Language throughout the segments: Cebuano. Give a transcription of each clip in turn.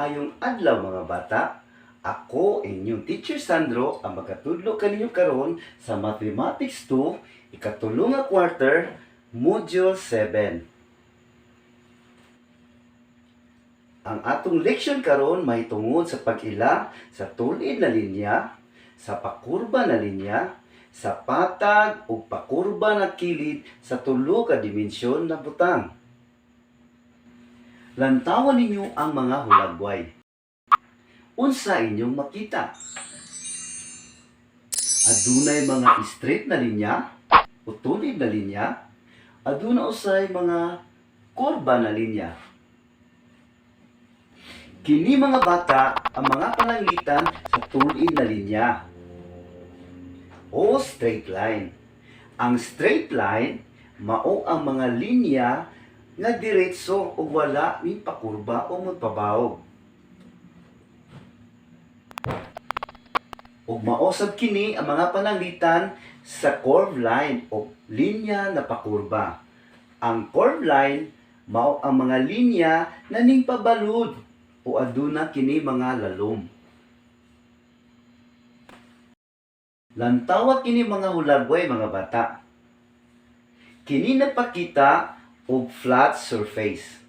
Maayong adlaw, mga bata. Ako, inyong Teacher Sandro, ang magatudlo kaninyo karon sa Mathematics 2, ikatulo nga quarter, Module 7. Ang atong leksyon karon mahitungod sa pag-ila sa tulid na linya, sa pakurba na linya, sa patag ug pakurba na kilid sa tulo ka dimensyon na butang. Lantawan ninyo ang mga hulagway. Unsa inyong makita? Adunay mga straight na linya o tulid na linya, aduna usay mga kurba na linya. Kini, mga bata, ang mga pananglitan sa tulid na linya o straight line. Ang straight line mao ang mga linya nga diretso ug wala ning pakurba o magpabawog. Ug mao sab kini ang mga pananglitan sa curve line o linya na pakurba. Ang curve line mao ang mga linya na ning pabalud o aduna kini mga lalom. Lantawa kini mga hulagway, mga bata. Kini nagpakita og flat surface.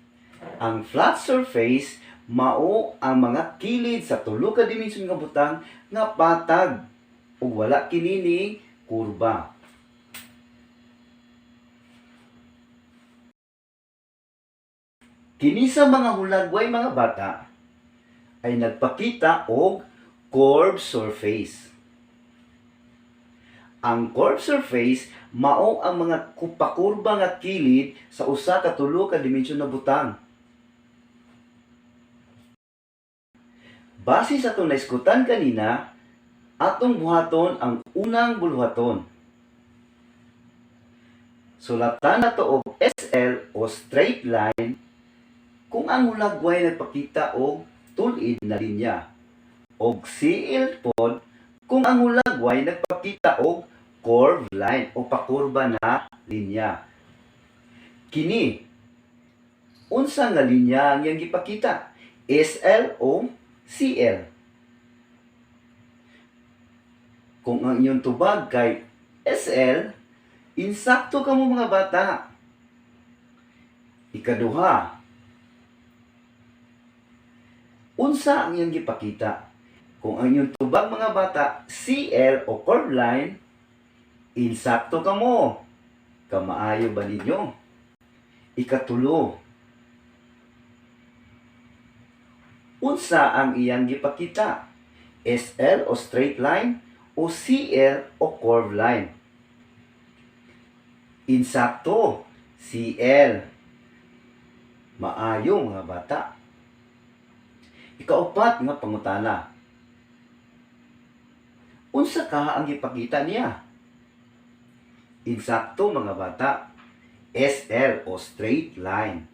Ang flat surface mao ang mga kilid sa tulo ka dimensyon nga butang nga patag ug wala kini ni kurba. Kini sa mga hulagway, mga bata, ay nagpakita og curved surface. Ang curved surface mao ang mga pakurba nga kilid sa usa ka tulo ka dimensyon na butang. Base sa atong naiskutan kanina, atong buhaton ang unang buluhaton. Sulatan nato og SL o straight line kung ang hulagway nagpakita og tulid na linya, og CL pod kung ang hulagway nagpakita og curve line o pakurba na linya. Kini, unsa nga linya ang iyang gipakita? SL o CL? Kung ang inyong tubag kay SL, insakto kamo, mga bata. Ikaduha, unsa ang iyang gipakita? Kung ang inyong tubag, mga bata, CL o curve line, insakto kamo. Kamaayo ba ninyo? Ikatulo, unsa ang iyang gipakita? SL o straight line o CL o curve line? Insakto, CL. Maayo, mga bata. Ikaupat nga pangutana. Unsa ka ang gipakita niya? Insakto, mga bata. SL o straight line.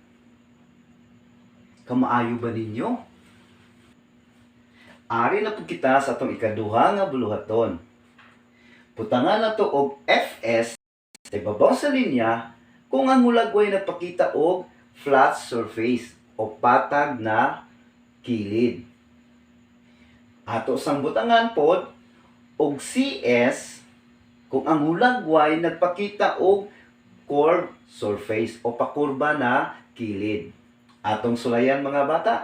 Kamaayo ba ninyo? Ari na pud kita sa atong ikaduha nga buluhaton. Butangan nato og FS sa ibabaw sa linya kung ang hulagway nagpakita og flat surface o patag na kilid. Ato sang butangan pod og CS kung ang hulagway nagpakita og curved surface o pakurba na kilid. Atong sulayan, mga bata.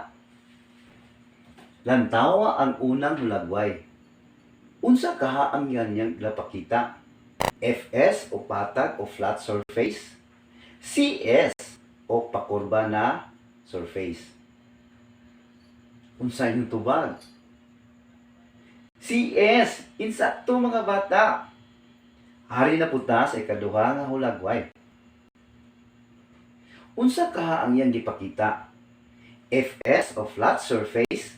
Lantawa ang unang hulagway. Unsa kaha ang yan niyang napakita? FS o patag o flat surface? CS o pakurba na surface? Unsa inyong tubag? CS! Insakto, mga bata! Ari na pud ta sa ikaduha nga hulagway. Unsa kaha ang iyang gipakita? FS o flat surface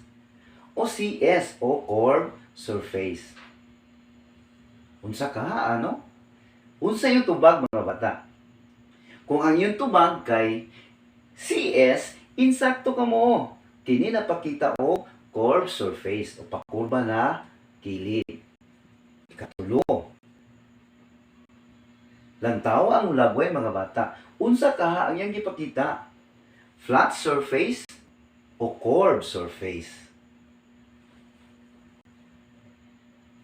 o CS o curved surface? Unsa kaha, ano? Unsa yung tubag, mga bata? Kung ang iyong tubag kay CS, insakto kamo. Kini napakita og curved surface o pakurba na kilid. Ikatulo, lantawa ang hulagway, mga bata. Unsa kaha ang iyang gipakita? Flat surface o curved surface?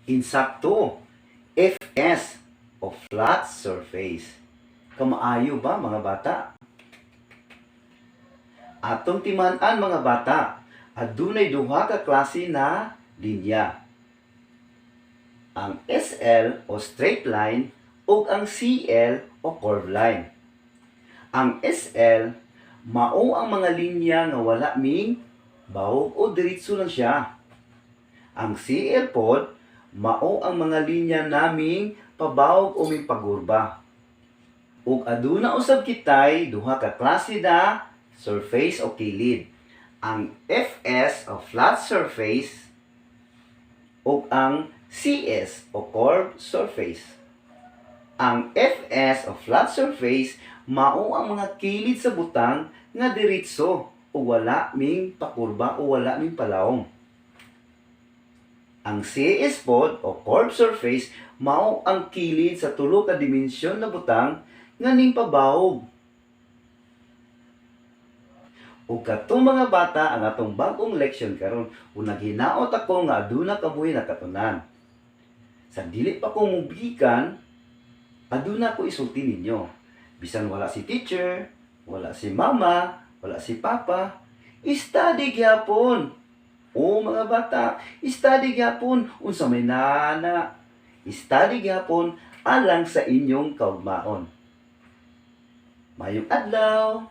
Insakto, FS o flat surface. Kamaayo ba, mga bata? Atong timan-an, mga bata, adunay duha ka klase na linya: ang SL o straight line ug ang CL o curved line. Ang SL mao ang mga linya nga wala ming bawog o diretso lang siya. Ang CL pod mao ang mga linya naming pabawog o ming pagurba. Ug aduna usab kitay duha ka klase na surface o kilid: ang FS o flat surface ug ang CS o curved surface. Ang FS o flat surface mao ang mga kilid sa butang nga diretso o wala ming pakurba o wala ming palawom. Ang CS pod o curved surface mao ang kilid sa tulo ka dimensyon na butang nga ning pabawog. Ug katong mga bata ang atong bag-ong leksyon karon ug naghinaot ako nga aduna kamoy nakatunan. Sa dili pa ko mubikan, aduna ko isulti ninyo. Bisan wala si teacher, wala si mama, wala si papa, study gyapon. O mga bata, study gyapon unsa may nana. Study gyapon alang sa inyong kaugmaon. Mayong adlaw.